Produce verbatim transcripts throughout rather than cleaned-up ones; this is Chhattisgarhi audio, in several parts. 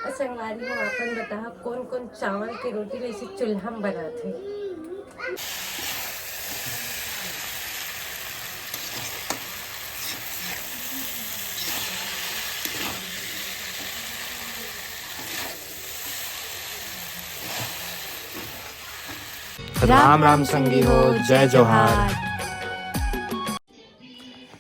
संगवारी हो, अपन बताहा कोन कोन चावल के रोटी ल ऐसे चूल्हा में बनाथे। राम राम संगी हो, जय जोहार।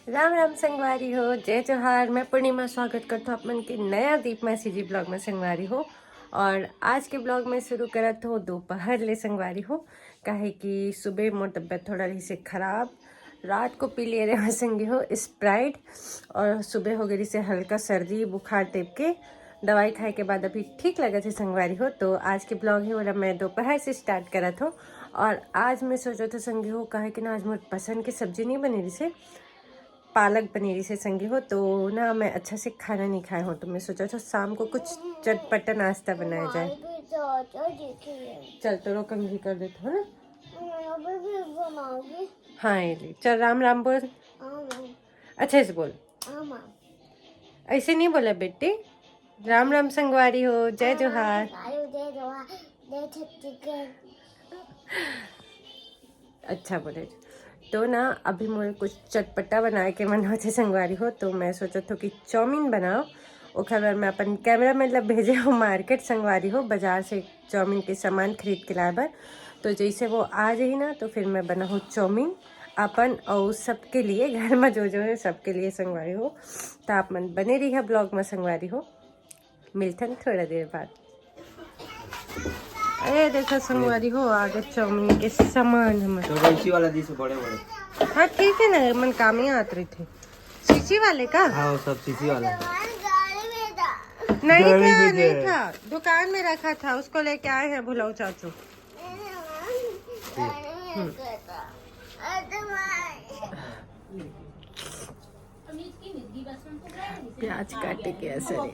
राम राम संगवारी हो, जय जोहार। मैं पूर्णिमा स्वागत करत हूँ आप मन के नया दीप मासी जी ब्लॉग में संगवारी हो। और आज के ब्लॉग में शुरू करत हो दोपहर ले संगवारी हो, काहे कि सुबह मोर तबियत थोड़ा रही से खराब, रात को पी लिए रहे संगी हो स्प्राइट, और सुबह हो गई से हल्का सर्दी बुखार टाइप के। दवाई खाए के बाद अभी ठीक लगत हे संगवारी हो। तो आज के ब्लॉग है वाला मैं दोपहर से स्टार्ट करत हो। और आज मैं सोचत हो संगी हो, काहे कि ना आज मोर पसंद के सब्जी नहीं बने रही से, पालक बने रही से संगी हो, तो ना मैं अच्छा से खाना नहीं खाए हो, तो मैं सोचत हो शाम को कुछ चटपटा नाश्ता बनाया जाए। चल तो कंघी कर देते हो ना। हाँ ये ले। चल राम राम बोल। अच्छे से बोल। ऐसे नहीं बोला बेटी। राम राम संगवारी हो, जय जोहार। अच्छा बोले। तो ना अभी मोर कुछ चटपटा बनाए के मन होथे संगवारी हो, तो मैं सोचत हो कि चाउमीन बनाओ। ओखर बर मैं अपन कैमरा मैन ला भेजे हो मार्केट संगवारी हो, बाजार से चाउमीन के सामान खरीद के लाए बर। तो जैसे वो आ जाही ना, तो फिर मैं बनाहूँ चाउमीन अपन और सबके लिए, घर में जो जो है सबके लिए संगवारी हो। तो आप मन बने रही है ब्लॉग में संगवारी हो। मिलथन थोड़ा देर बाद। अरे देखो संगवारी हो, आगे चाउमीन के सामान हमर। तो इसी वाला दी से बड़े बड़े। हाँ ठीक है ना, मन काम ही आत रही थे। शीशी वाले का? हाँ, वो सब शीशी वाला है। नहीं था, नहीं था, दुकान में रखा था, उसको लेके आए हैं भुलाऊ चाचू। प्याज काटे के ऐसे नहीं।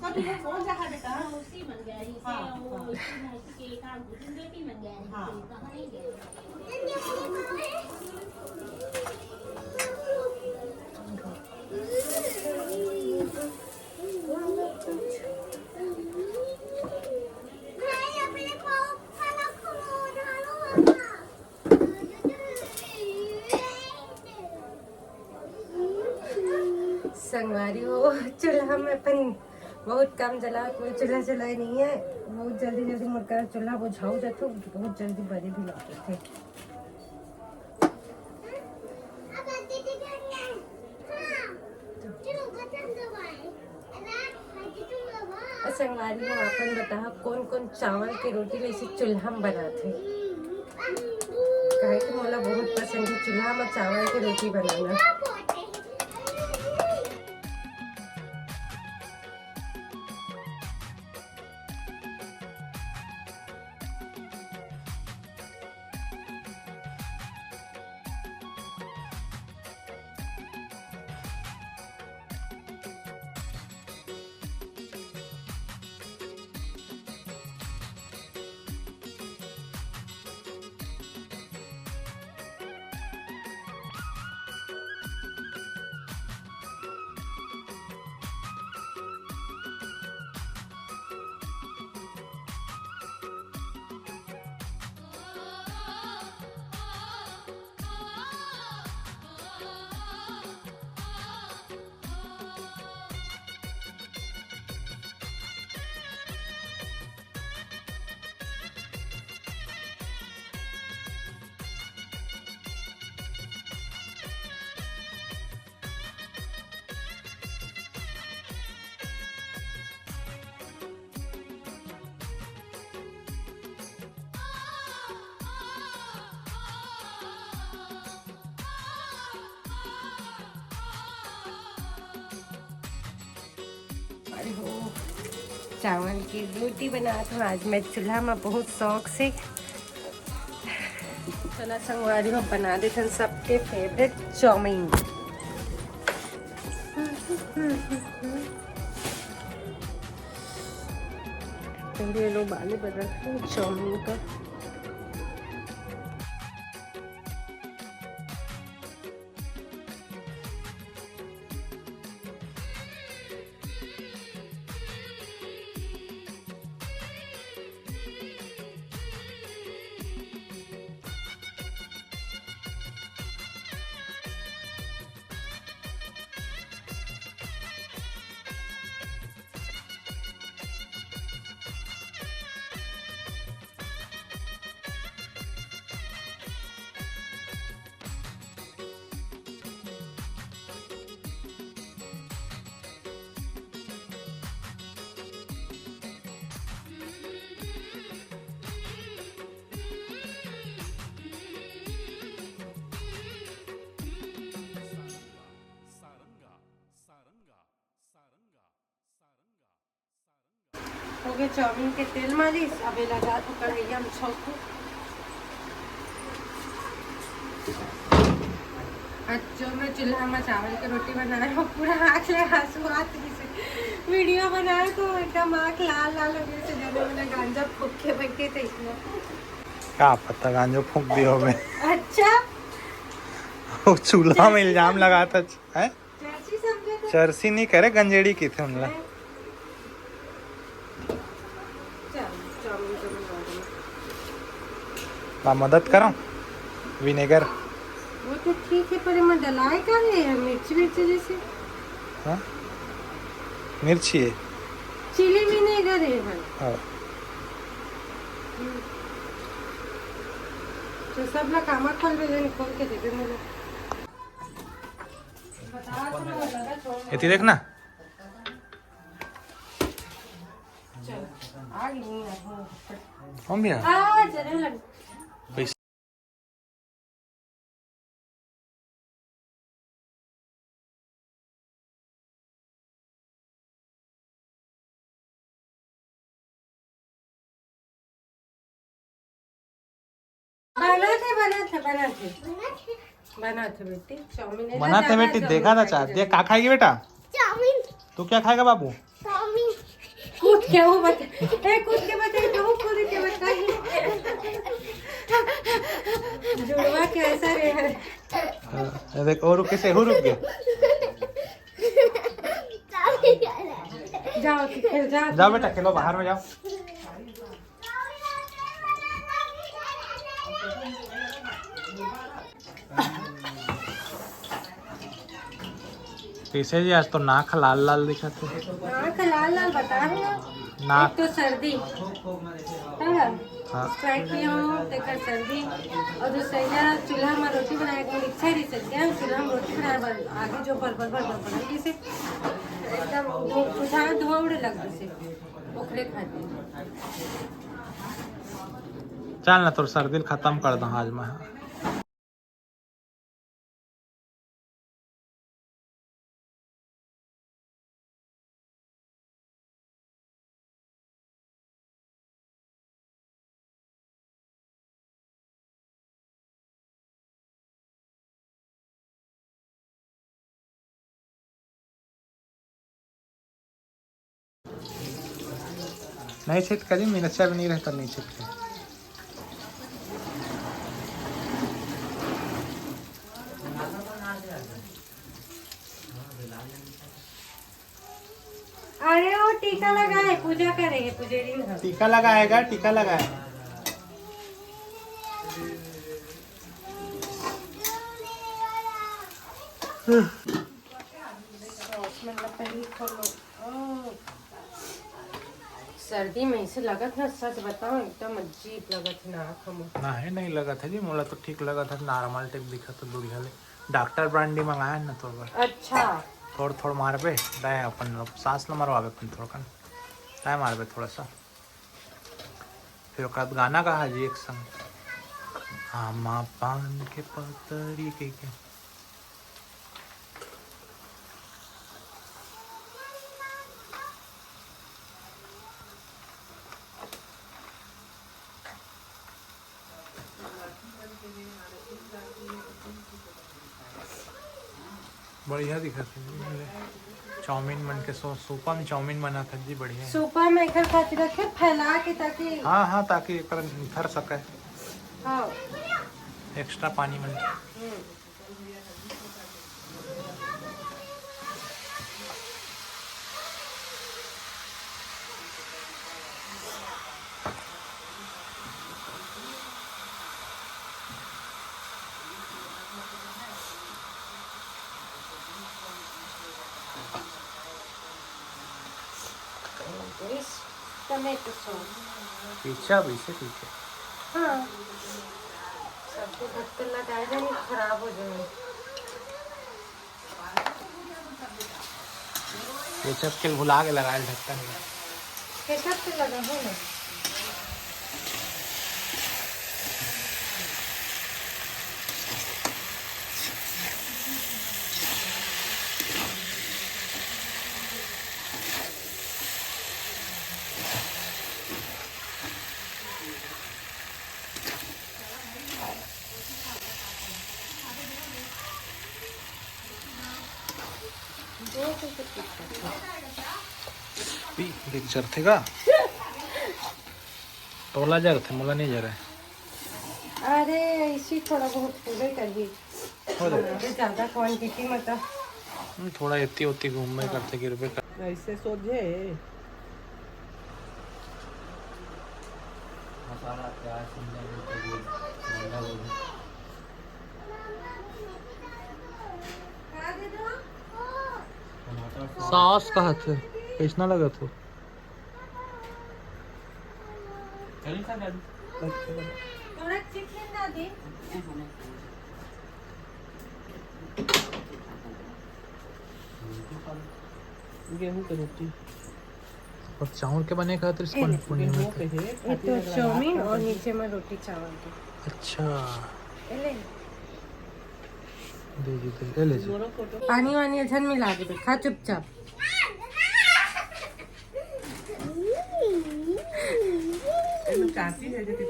संगवारी हो, चूल्हा में अपन बहुत कम जला, कोई चूल्हा जलाए नहीं है। बहुत जल्दी जल्दी मोर करा चूल्हा बुझाऊ जाथे, बहुत जल्दी बरी भी लगे थे। संगवारी हो, अपन बताहा कोन कोन चावल के रोटी ल ऐसे चूल्हा में बनाथे? काहे कि मोला बहुत पसंद है चूल्हा में चावल के रोटी बनाना। अरे हो, चावल की रोटी बनात हूँ आज मैं चूल्हा में बहुत शौक से। चला संगवारी हो, बना देथन सबके फेवरेट चाउमीन। पहले लो बाले बना चाउमीन का। चाउमीन के तेल मालिश, अब एला जात हो कढ़ैया में छौंकहूं। आज जो मैं चूल्हा में चावल के रोटी बनाए हो, पूरा आँख ले आंसू आत रहिसे। वीडियो बनाए तो एकदम आँख लाल लाल हो गइसे, जब मैं गांजा फूंक के बैठे थे इसमें। का पता गांजा फूंक दिए होबे। अच्छा। वो चूल्हा में इल्जाम लगात हे। चर्ची समझे तो। चर्ची नहीं करे, गंजेड़ी कथे हमला। चल, चाउमीन तो बना देना। का मदद करो? विनेगर। वो तो ठीक है, पर एमा डलाए का है? मिर्ची, मिर्ची जैसे। हाँ? मिर्ची है। चिली विनेगर है भाई। हाँ। हम्म। तो सब ला कामा खोल दे, खोल के दे दे मुझे। एती देख ना। हम भी हैं। बनाथे, बनाथे, बनाथे। बनाथे बेटी, चाउमीन बनाथे बेटी, देखा था चाह। ये का खाएगी बेटा? चाउमीन। तू क्या खाएगा बाबू? चाउमीन। कूद के वो बता, ए, कूद के बता, कहूँ कूद के बता। जुड़वा कैसा रे है? हाँ, ये देख, और कैसे हो रुक गए। जाओ, खेल, जाओ। जाओ बेटा, खेलो, बाहर में जाओ। कैसे जी, आज तो नाक लाल लाल दिखत हे। नाक लाल लाल बता रहे हो। नाक एक तो सर्दी, है ना? हाँ। स्ट्राइक किया हो, तेकर सर्दी, और दूसरा चूल्हा में रोटी बनाए के इच्छा नहीं सकते हैं, चूल्हा में रोटी बनाए बर आगे जो बड़ बड़ बड़ बड़ बड़ जैसे एकदम धुआं, धुआं उड़े लग जैसे, ओकरे खातिर। चल ना, तोर सर्दी ल खत्म कर दो आज मैं। नहीं छिटका जी, मिर्चा भी नहीं रहता, नहीं छिटका। अरे वो टीका लगाए, पूजा करेंगे, पुजेरिन घर। टीका लगाएगा, टीका लगाएगा। सॉस मतलब पहले खोलो। ओ। सर्दी में ऐसे लगत ना, सच बताओ, एकदम अजीब लगत है ना, आँख में। ना है, नहीं लगत है जी, मोला तो ठीक लगत है, नॉर्मल टाइप दिखत है, दूरिहा ले। डॉक्टर ब्रांडी मंगाया है ना तोर बर। अच्छा। थोड़ थोड़ मारबे, दाएं अपन लोग सांस ल मरवाबे अपन थोड़कन, दाएं मारबे थोड़ा सा, फिर ओकर बाद गाना कहा जी एक संग, आमा पान के पतरी के, के। बढ़िया दिखत हे जी, चाउमीन मन के सो-, सूपा में चाउमीन बनत हे जी, बढ़िया हे। सूपा में एकर खातिर रखे, फैला के, ताकि हाँ, हाँ, ताकि एकर निथर सके। हाँ। एक्स्ट्रा पानी मन। हम्म। Tomato sauce. केचप, इसे ठीक है। हाँ। सबके ढक्कन लगाए जाए, खराब हो जाए। केचप के भुला के लगाए ढक्कन में। केचप के लगा हो ना। ई देख जरथे का? तोला जरथे, मोला नहीं जरे। अरे, इसी थोड़ा बहुत पूरे करही। हो जाए। अरे, ज्यादा क्वांटिटी में तो हम्म, थोड़ा एती ओती घूमबे करथे, गिरबे कर। ऐसे सोझे। मसाला, प्याज, शिमला मिर्च, बंधा गोभी। टमाटर सॉस। सॉस कहत हे, कैसना लगत हो? चल, खा, खा। थोड़ा चिकन ना दे। गेहूं के रोटी। और चाउर के बने खातिर इसको ए, पूर्णिमा गेहूं के। के हे, ये तो चाउमीन और नीचे में रोटी चावल के। अच्छा। ए ले। दे दे दे, ए ले जी। पानी वानी झन मिला दे, खा चुपचाप। एमे काफी है जो कि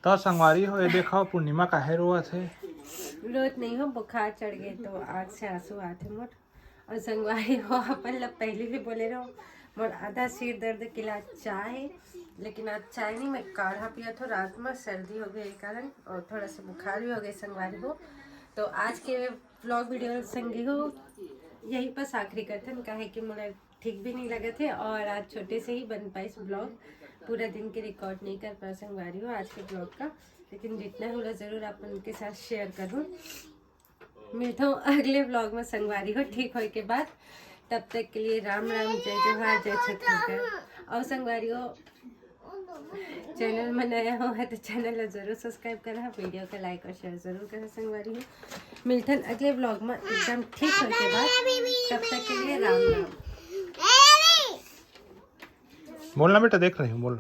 त संगवारी हो, ये देखो पूर्णिमा काहे रोवत हे। रोत नहीं हो, बुखार चढ़ गए तो आँख से आंसू आत हे मोर। और संगवारी हो, अपन ला पहले भी बोले रहो, मोर आधा सिर दर्द के इलाज चाय है, लेकिन आज चाय नहीं, मैं काढ़ा पिया थो रात में, सर्दी हो गई कारण और थोड़ा सा बुखार भी हो गई संगवारी हो। तो आज के व्लॉग वीडियो संगी हो यही पास आखिरी करथन, काहे कि मोला ठीक भी नहीं लगत हे और आज छोटे से ही बन पाइस व्लॉग, पूरा दिन के रिकॉर्ड नहीं कर पाए संगवारी हो आज के व्लॉग का, लेकिन जितना होला जरूर आप उनके साथ शेयर करूँ। मिलता हूँ अगले व्लॉग में संगवारी हो ठीक होए के बाद। तब तक के लिए राम राम, जय जोहार, जय छत्तीसगढ़। और संगवारी हो, चैनल में नया हो है तो चैनल ला जरूर सब्सक्राइब करा, वीडियो का लाइक और शेयर जरूर करा संगवारी हो। मिलथन अगले व्लॉग में एकदम ठीक होए के बाद। तब तक के लिए राम राम। बोलना बेटा, देख रही हूँ, बोल।